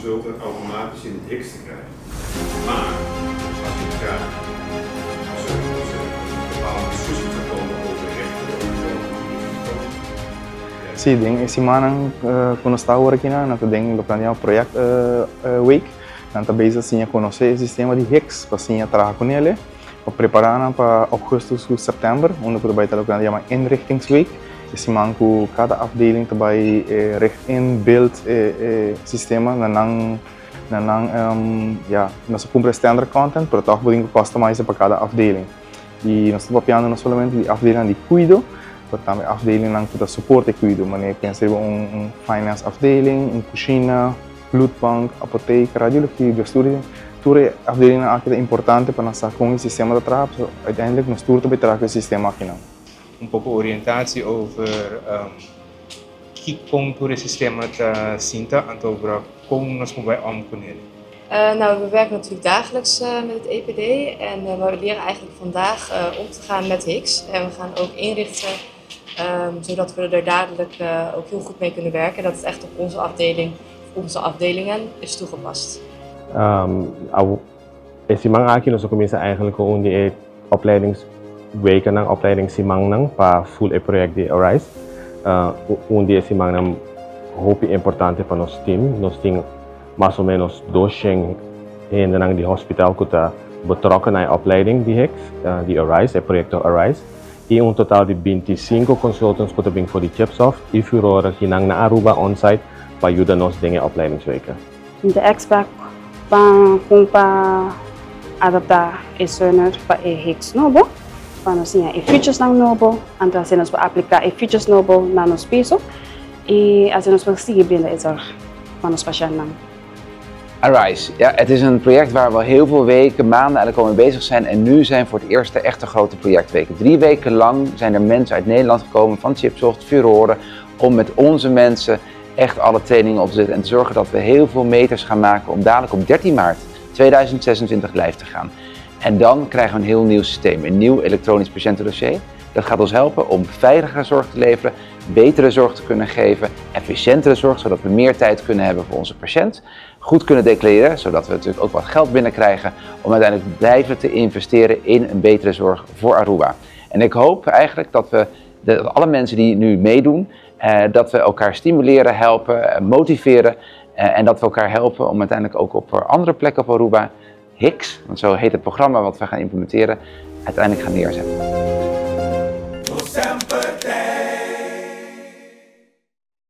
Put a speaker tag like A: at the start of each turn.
A: Consulten automatisch in het HIX te krijgen. Maar als je het gaat, als er een bepaalde discussie gaat komen over rechten,
B: Sí, den e simannan ku nos ta awor akinan, nan ta den loke nan yama project week. Nan ta bezig siña konosé e sistema di HIX pa siña traha ku nele, pa prepará nan pa augustus ku sèptèmber, unda ku ta bai ta loke nan ta yama inrichtingsweek, e siman ku kada afdeling ta bai richt in, build e sistema na nan na nan ya, nos a kumpra e standard content, pero tòg bo tin ku customize pa kada afdeling. I nos ta papiando no solamente di afdelingnan di kuido, pero tambe afdelingnan ku ta soporta e kuido, manera pensa riba un finance afdeling, un kushina, bloedbank, apotek, radiologie, dus tur e tur e afdelingnan aki ta importante pa nan sa kon e sistema ta traha, pasobra uiteindelijk nos tur ta bai traha ku e sistema akinan.
C: Un poko orientatie over kiko tur e sistema ta sinta anto over kon nos por bai om ku nel.
D: Nou, we werken natuurlijk dagelijks met het EPD en we leren eigenlijk vandaag om te gaan met HIX. En we gaan ook inrichten zodat we er dadelijk ook heel goed mee kunnen werken. En dat het echt op onze afdeling, onze afdelingen is toegepast.
E: E siman aki nos a kuminsá eigenlijk ku un di e opleidingswekennan, opleidingssimannan pa full e project di Arise. Un di e simannan hopi importante pa nos team. Nos tin mas o menos 200 hendenan di hospital ku ta betrokken na e opleiding di HIX, di Arise, e proyekto Arise. I un total di 25 consultants ku ta bin for di Chipsoft i Furore kinan na Aruba on-site pa yuda nos den e opleidingsweken.
F: Mi ta expect pa kon pa adapta e Cerner pa e HIX nobo, pa nos siña e featuresnan nobo, anto asina nos por aplica e features nobo na nos piso y asina nos por sigui brinda e zorg pa nos pashentnan.
G: Arise, ja, het is een project waar we al heel veel weken, maanden eigenlijk al mee bezig zijn. En nu zijn voor het eerst de echte grote projectweken. 3 weken lang zijn er mensen uit Nederland gekomen van Chipsoft, Furore, om met onze mensen echt alle trainingen op te zetten en te zorgen dat we heel veel meters gaan maken om dadelijk op 13 maart 2026 live te gaan. En dan krijgen we een heel nieuw systeem, een nieuw elektronisch patiëntendossier. Dat gaat ons helpen om veiligere zorg te leveren, betere zorg te kunnen geven, efficiëntere zorg, zodat we meer tijd kunnen hebben voor onze patiënt. Goed kunnen declareren, zodat we natuurlijk ook wat geld binnenkrijgen om uiteindelijk blijven te investeren in een betere zorg voor Aruba. En ik hoop eigenlijk dat alle mensen die nu meedoen, dat we elkaar stimuleren, helpen, motiveren en dat we elkaar helpen om uiteindelijk ook op andere plekken op Aruba HIX, want zo heet het programma wat we gaan implementeren, uiteindelijk gaan neerzetten.